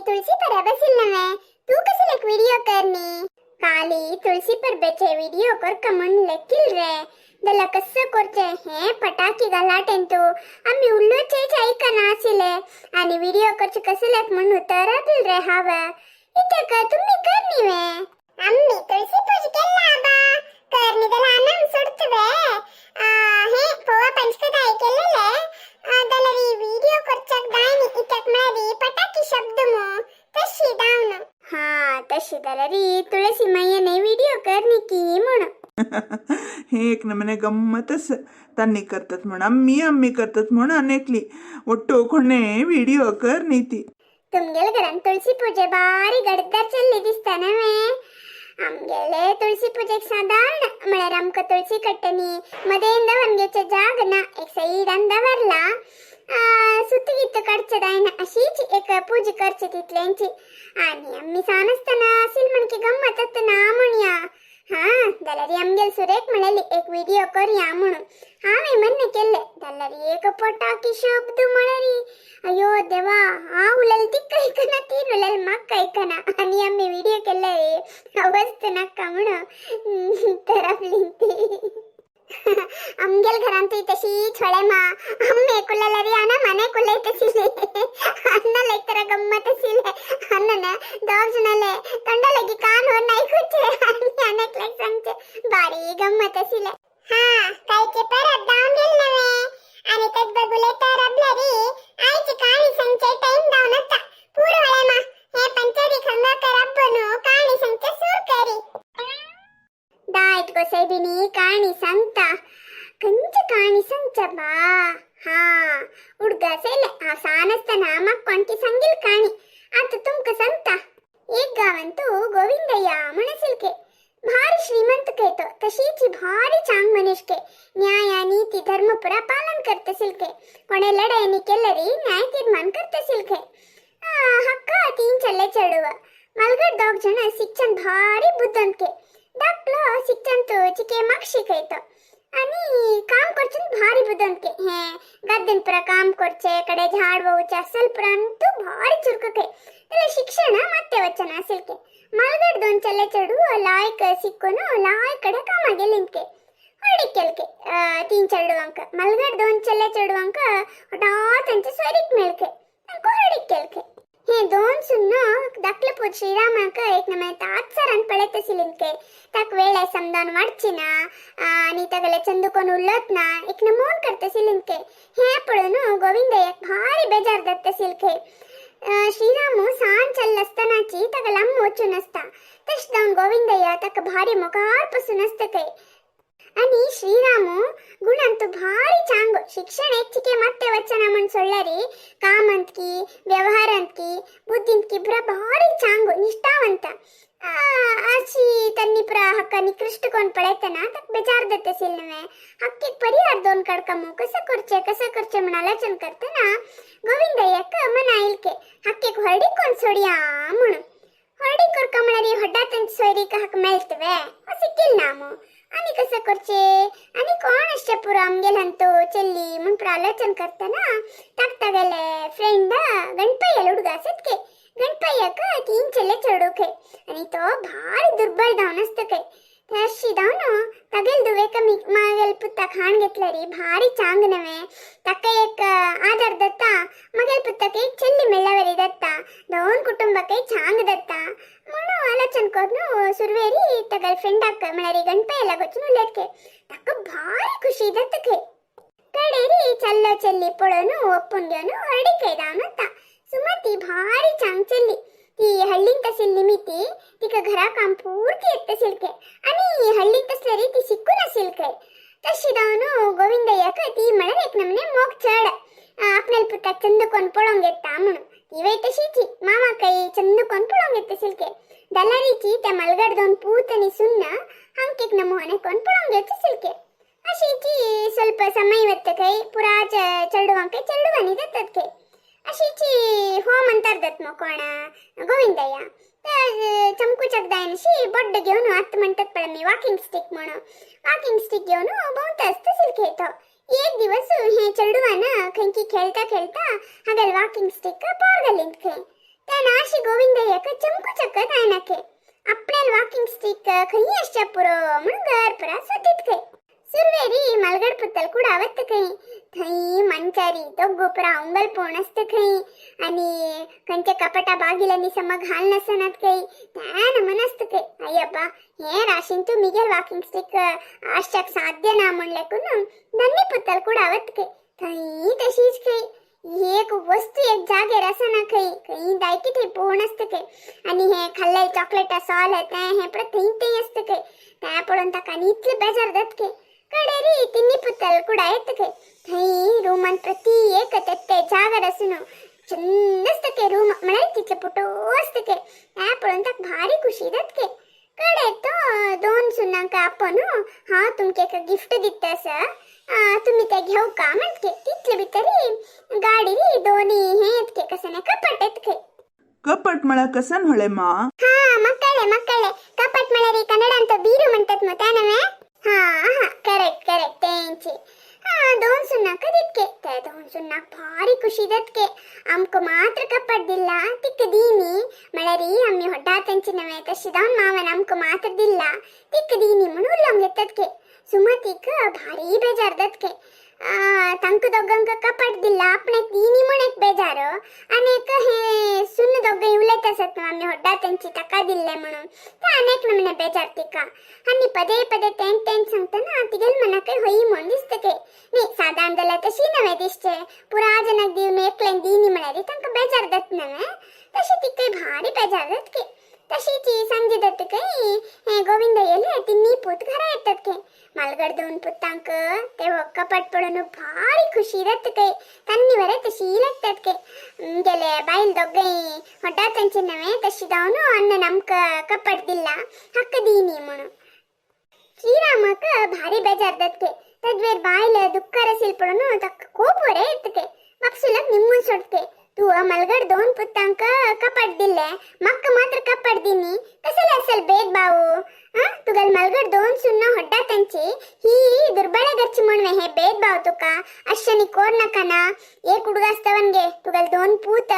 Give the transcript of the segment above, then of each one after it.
तुळशी पर बसिल्लवे तू कसले विडिओ करनी काली तुळशी परबेचे विडिओ करका म्हण लेकील रे दला कसं करचे हे पटाकी गलाटेंतू आम्ही उल्लोचेच ऐकना आशिले आणि विडिओ करचे कसं लेक म्हणून तर रे हाव इतक तुम्ही करनी वे आम्ही तुळशी पूज केला बा करनी दला आनंद सोडतवे हे पोवा पंचकदाय केलेले दलरी विडिओ करचक दायनी इतक म्हळ्यारी पटाकी शब्द मो तशी दावन हा तशी दलरी तुळशी मय्यने विडिओ करनी की म्हणून. हे एक नमने गम्मतच तन्नी करतात म्हण आम्ही आम्ही करतात म्हण अनेकली ಒಟ್ಟು ಕೊನೆ ವಿಡಿಯೋ कर नीती. तुमगेल घरान तुळशी पूजे बारी गडदार चल्ली दिसता नवे. आमगेले तुळशी पूजेक सादारण म्हळ्यार आमकां तुळशी कट्टनी मदेन दवरून घेवचे जाग ना एक सायडान दवरला सुत गीत काडचे जायना अशीच एक पूजा करची तितल्यांची. आणि आमी सान आसतना असील म्हण की गम्मत ना म्हणया. हा जाल्यार आमगेल सुरेक म्हणलेली एक विडिओ करया म्हणून हांवें म्हणणें केल्लें. जाल्यार एक पटाकी शब्द म्हळ्यारी अयो देवा हांव उलयलें तिका आयकना ती उलयलें म्हाका आयकना आनी आमी विडिओ केल्ले अवस्थ नाका म्हणून तर आपली ती. आमगेल घरांतूय तशी छोळे मा अम्मे कुल्लेलरी अना मने कुल्लैतसिले अन्न लैತರ गम्मत असिले अन्नನ दोग जणाले तोंडालागी कान वर ऐकूचे आणि अनेक लायक सांगचे बारी गम्मत असिले. हा कायचे परत दावन गेल नवे आणि तत बघुले तर आपल्यारी आईची कहाणी सांगचे टाइम दावन आता पूर वळे मा हे पंचरी खंगा कर अब्बनु कहाणी सांगचे सूर करी. दायत गोसाईबिनी कहाणी सांगता कंच कहाणी सांगच्या बा. हा हुडगा सेले हा सान असताना मग कोणती सांगील कहाणी आता तुमका सांगता. एक गावांतू गोविंदय्या म्हणसिलके भारी श्रीमंत केतो तशीची भारी चांग मनुष्के न्याय नीती धर्म पुरा पालन करत सिलके कोणे लढाई केलरी न्याय तीर्मान करत सिलके. हक्क तीन चल्ले चढुव मलगड दोग जण शिक्षण भारी बुद्धंतके धाकलो शिक्षण तो चिके माग शिकयतो आणि काम करचून भारी बुद्धंतके हे गद्दन पुरा काम करचे कडे झाड ववचे असल पुरांतू भारी चुरकके त्याला शिक्षण ಮತ್ತೆ वचन असेलके. मलगड दोन चल्ले चढू लायक सिक्कोन लायक कडे कामा गेलिंतके ಹೊರಡಿ ಕೆಲ್ಕೆ तीन चेडवांक मलगड दोन चल्ले चेडवांक हठात सोयरीक मेळके तांकां हरडीक केलके. हे दोन सुन्न धाकले पूत श्रीरामाक एक नमने तात्सरान पळयत आशिल्लींके ताक वेळ समजावन वाडची ना आनी तागेले चंदुकोन उल्लत ना एक नमून करत आशिल्लींके. हे पळोवन गोविंदय्याक भारी बेजार जाता आशिल्ले. श्रीरामू सान चल्ल आसतनाची ताका लांब वचून आसता तशें जावन गोविंदय्या ताका भारी मुखार पसून आसता खंय. आणि श्रीरामू गुणांतु भारी चांगು शिक्षण ಹೆಚ್ಚಿಗೆ ಮತ್ತೆ ವಚನ म्हण ಸೊಳ್ಳರಿ ಕಾಮಂತ್ಕಿ ವ್ಯವಹಾರಂತ್ಕಿ ಬುದ್ಧಿಂತ್ಕಿ ಪುರ ಭಾರಿ ಚಾಂಗು ನಿಷ್ಠಾವಂತ. ಆಚಿ ತನ್ನಿ ಪುರ ಹಕ್ಕ ನಿಕೃಷ್ಟ कोण पळयतना ताका बेजार जाता आशिल्लें. हक्कीक परिहार दोन काडकामू कसं करचे कसं करचे म्हण आलोचन करतना गोविंदय्याक मना इल्के हक्कीक हळडी कोण सोडया म्हणून. हळडी करका म्हळ्यार हड्डातन सोयरीक हक मेळतवे सिक्कील नामू आणि कसं करचे आणि कोण अशें पुरो आमगेल हंतो चेल्ली म्हण पुरो आलोचन करतना ताक तागेले फ्रेंड गणपय्याले हुडग आसत के. गणपय्याक तीन चेले चेडूं खंय आनी तो भारी दुर्बळ जावन आसता खंय. तशी जावन तागेल दुवेक मागेल पुताक हाण घेतल्यारी भारी चांग नवे ताका एक आदार दत्ता मगेल पुताक एक चेल्ली मेळ्ळ्यावरी दत्ता दोन कुटुंबाकय चांग दत्ता म्हणून आलोचन करून सुरवेरी तागेल फ्रेंडाक म्हळ्यार गणपय्याला वचून उलयतके ताका भारी खुशी जाता खंय. कडेरी चल्लो चेल्ली पळोवन ಒಪ್ಪುನ್ घेवन हळडीकय धांवन वता. सुमती भारी चांग चेल्ली ती हळ्ळींत आशिल्ली निमिती तिका घरा काम पूर्ती येता आशिल्ले आनी हळ्ळींत आसल्यारी ती शिकून आशिल्ली खंय. तशी जावन गोविंदय्याक ती म्हळ्यार एक नमने मोग चड आपणाल पुताक चंद कोण पळोवंक येता म्हणून. ती तशीची मामाकय चंद कोण पळोवंक येता आशिल्ले. दलारीची त्या मलगड दोन पूत आनी सुन्न हांक एक नमोने कोण पळोवंक येता आशिल्ले. अशीची ಸ್ವಲ್ಪ ಸಮಯ वता पुरा चेडवांक चेडवांनी जातात खंय. अशीची हो म्हणतात दत मग कोण गोविंदय्या तर चमकू चकदायनशी बड्ड घेवन आत म्हणतात पळय मी वॉकिंग स्टिक म्हणून वॉकिंग स्टिक घेवन भोंवता आसता खेळतो. एक दिवस हे चेडवान खंयकी खेळता खेळता हागेल वॉकिंग स्टिक पोर घालीत खंय. त्या नाशी गोविंदय्याक चमकू चकत आयनाके आपल्याला वाकिंग स्टिक खंय आसच्या पुरो म्हणून घर पुरा सोदीत खंय. सुरवेरी मलगड पुत्तल कुडा वत खंय. थंय मंचारी दोग्गु पुरा उंगल पोण आसता खंय आनी खंयच्या कपाटा बागिलांनी सम घाल नासनात खंय त्या नमन आसता खंय. अय्यप्पा, हे राशीन तूं मिगेल वाकिंग स्टिक आसच्याक साध्य ना म्हणलेकून नन्नी पुत्तल कुडा वत खंय. थंय तशीच खंय एक वस्तू एक जागेर आसना खंय, खंय दायकी थंय पोवन आसता खंय. आनी हे खाल्ले चॉकलेटा सॉल तें हें परत थंय थंय आसता खंय. तें पळोवन ताका आनी इतलें बेजार जाता खंय. कडेरी तिन्नी पुत्तल कुडा येता खंय. थंय रुमान प्रति एक तेत्ते जागार आसून चंद आसता खंय रूम, म्हळ्यार तितले पुटो आसता खंय. तें पळोवन ताका भारी खुशी जाता खंय. कडे तो दोन सुनांक आपोवन हांव तुमकां एक गिफ्ट दिता आसा, तुमी ते घेवं का म्हणके. तितले भितरी गाडी दोनी हे येतके कसं नाही कपाट येतके. कपट म्हळ्यार कसन हळे मा? हा, मक्कळे मक्कळे, कपाट म्हळ्यार कन्नडांत बीरू म्हणतात मग त्या नव्हे. हा हा, करेक्ट करेक्ट, तेंची. हा, दोन सुन्नाक दितके. त्या दोन सुन्नाक भारी खुशी जातके. आमकां मात्र कपाट दिल्ला तिका दीनी, म्हळ्यार आमी होड्डा तेंची नव्हे, तशी जावन मावान आमकां मात्र दिल्ला तिका दीनी म्हणून उलोवंक घेतात के. सुमतीक भारी बेजार जातके. तांकां दोगांक कपाट दिल्ला, आपणाक दीनी म्हण एक बेजार, आनी एक हे सुन्न दोगांय उलयत आसत न्हू आमी होड्डा तेंची ताका दिल्ले म्हणून, ते आनी एक नमूने बेजार तिका. आनी पदे पदे तेंच तेंच सांगतना तिगेल मनाकय हय म्हण दिसता के. न्ही, सादारण जाल्यार तशी नव्हे दिसचे, पुरा जनाक दिवन एकल्यान दीनी म्हळ्यार तांकां बेजार जाता नव्हे, तशें तिकय भारी बेजार जाता के. तशीच संजय दत्तकय हे गोविंद येले तिन्ही पूत घरा येतात के. मालगड दोन पुतांक ते कपाट पळोवन भारी खुशी जाता के. तन्नी बरे तशी लागतात के. गेले बायल दोगांय होड्डा तेंचे नव्हे, तशी जावन अण्णन आमकां कपाट दिल्ला हक्क दीनी म्हणून. श्रीरामाक भारी बेजार जातके. तद्वेर बायल दुःखार असेल पळोवन ताका खूब बरें येतके. बापसुलाक निम्मून सोडके, तू मलगड दोन पुतांक कपाट दिल्ले, मक्क मात्र कपाट दिनी, कसले असेल भेदभाव? तुगेल मलगड दोन सुन्न होड्डा तेंची ही दुर्बळ घरची म्हणवे हे भेदभाव तुका अश्शनी कोर नका ना. एक हुಡುगास्तवನ್ಗೆ तुगेल दोन पूत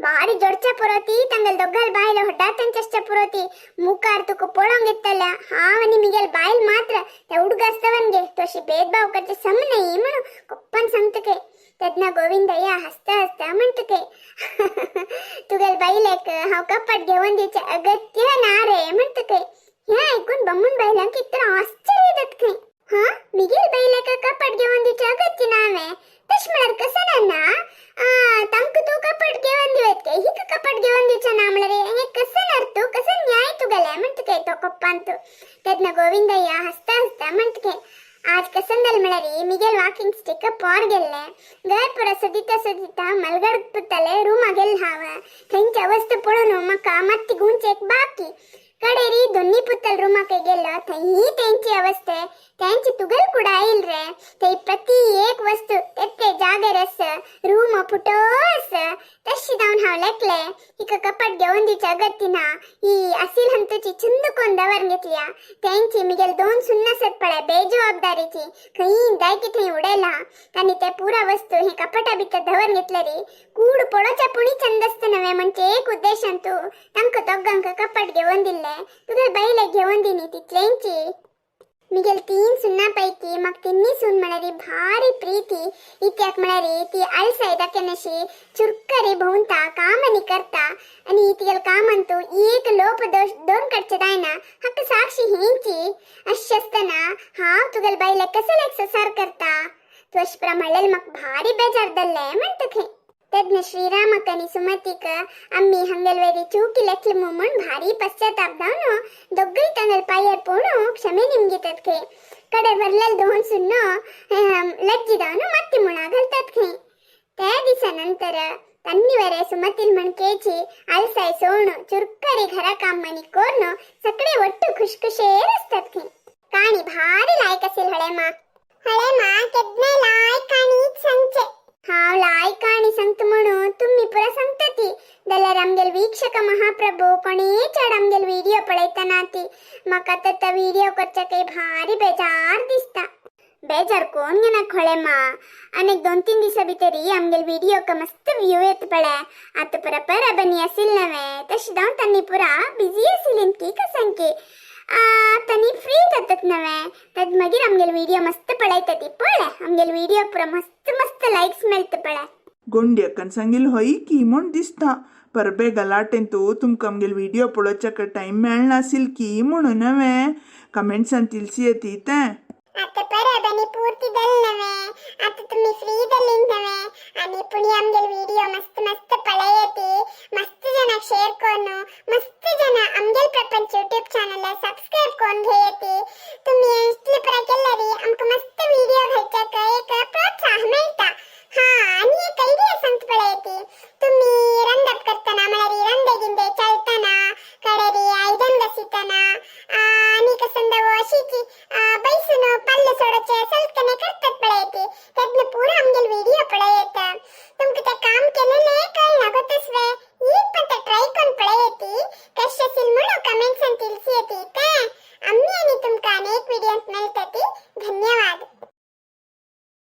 भारी जोडच्या पुरोती, ತಂಗಲ್ ದೊಗ್ಗಲ್ ಬಾಯಿಲ ಹೊಡ್ಡಾ तेंच्याच्या पुरोती मुखार तुका पळोवंक येतल्या. हांव आनी मिगेल बायल मात्र त्या हुಡುगास्तवನ್ಗೆ तशी भेदभाव करचे सम नाही म्हणून कोप्पान सांगतके. तेन्ना गोविंदय्या हसता हसता म्हणतके, तुगेल बायलेक हांव कपाट घेवन दिवचें अगत्य ना रे म्हणतके. हें आयकून बम्मून बायलांक इतलें आश्चर्य जाता खंय. हा, मिगेल बायलेक कपाट घेवन दिवचें अगत्य ना वे, तशें म्हळ्यार कसं ना? तांकां तूं कपाट घेवन दिवत के हिका कपाट घेवन दिवचें ना म्हळ्यार हें कसं नर तूं, कसं न्याय तुगेलें म्हणतके तो कोप्पान तूं. तेन्ना गोविंदय्या हसता हसता म्हणतके, आज कसं जालें म्हळ्यार मिगेल वाकिंग स्टिक पोर गेल्ले. घर पुरा सोदिता सोदिता मलगड पुत्तले रुमा गेल हांव. थंयची अवस्था पळोवन म्हाका मात्ती गुंचे एक बाकी. कडेरी दोन्ही पुत्तल रुमाक गेलो, थंय तेंची अवस्थे तेंची तुगेल कुडा येयल रे. थंय प्रति एक वस्तू तेत्ते जागेर आस, रूम फुटो आस. तशी जावन हांव लेखले हिका कपाट घेवन दिवच्या अगत्य ना. ही असील हंतूची चंद कोण दवर घेतल्या. तेंची मिगेल दोन सुन्न आसत पळय बेजबाबदारीची, खंय जायकी थंय उडयला आनी ते पुरा वस्तू हे कपाटा भितर दवर घेतले रे. कूड पळोवच्या पुणी चंद आसता नव्हे म्हणजे एक उद्देशान तूं तांकां दोगांक कपाट घेवन दिल्ले, तुगेल बायलेक घेवन दिनी तितलेंची. मिगेल तीन सुन्ना पैकी म्हाका तिन्ही सून म्हळ्यार भारी प्रीती. इत्याक म्हळ्यार ती आळसाय दाखयनाशी चुरकरी भोंवता, कामांनी करता आनी तिगेल कामान तूं एक लोप दोश दोन कडचे जायना, हक्क साक्षी हेंची. अशें आसतना हांव तुगेल बायलेक कसो एक संसार करता? तूं अशें प्रा म्हणलेलें म्हाका भारी बेजार जाल्लें म्हणटा खंय. तेन्ना श्रीरामक आनी सुमतीक आम्मी हंगेल चूकी लेखली म्हूण भारी पश्चाताप जावन दोग्गय तांगेल पायर पोवून क्षमे निमगितात खंय. कडे भरलेले दोन सुन्नो लज्जी जावन मात्ती मुळा घालतात खंय. त्या दिसा नंतर तन्निवरे सुमतील म्हणकेची आलसाय सोणू चुरकरी घरा कामानी कोर्नु सगळे ಒಟ್ಟು ಖುಷ್ ಖುಷೇರ್ असतात खंय. काणी भारी लायक असेल हळेमा. हळेमा केदनाय लायक काणीच सांगचे. हांव लायक काणी सांगता म्हणून तुमी पुरा सांगता ती, जाल्यार आमगेल वीक्षक महाप्रभू कोणी चड आमगेल व्हिडिओ पळयतना ती म्हाका तर तो व्हिडिओ करच्या काही भारी बेजार दिसता. बेजार कोण घेना खोळे मा. आनी 2-3 दिसा भितरी आमगेले व्हिडिओ मस्त व्यू येत पळे. आतां पुरा परबनी आसिल नवे, तशें जावन तांणी पुरा बिजी आसिलीन की कसांकी. तांणी फ्री जातात नवे, तद मागीर आमगेले व्हिडिओ मस्त पळयता ती. पळे आमगेले व्हिडिओ पुरा मस्त मस्त लायक्स मेळटा पळे. गोंडी अक्कन सांगिल हय की म्हूण दिसता. परबे गलाटेंतू तुमकां आमगेले व्हिडिओ पळोवच्याक टायम मेळनासील की म्हणून नवे कमेंट्सान तिलसी येती तें. आता परबनी पूर्ती दल नवे, आता तुम्ही फ्री दलीन नवे आणि पुणे आमगेले व्हिडिओ मस्त मस्त पळयती.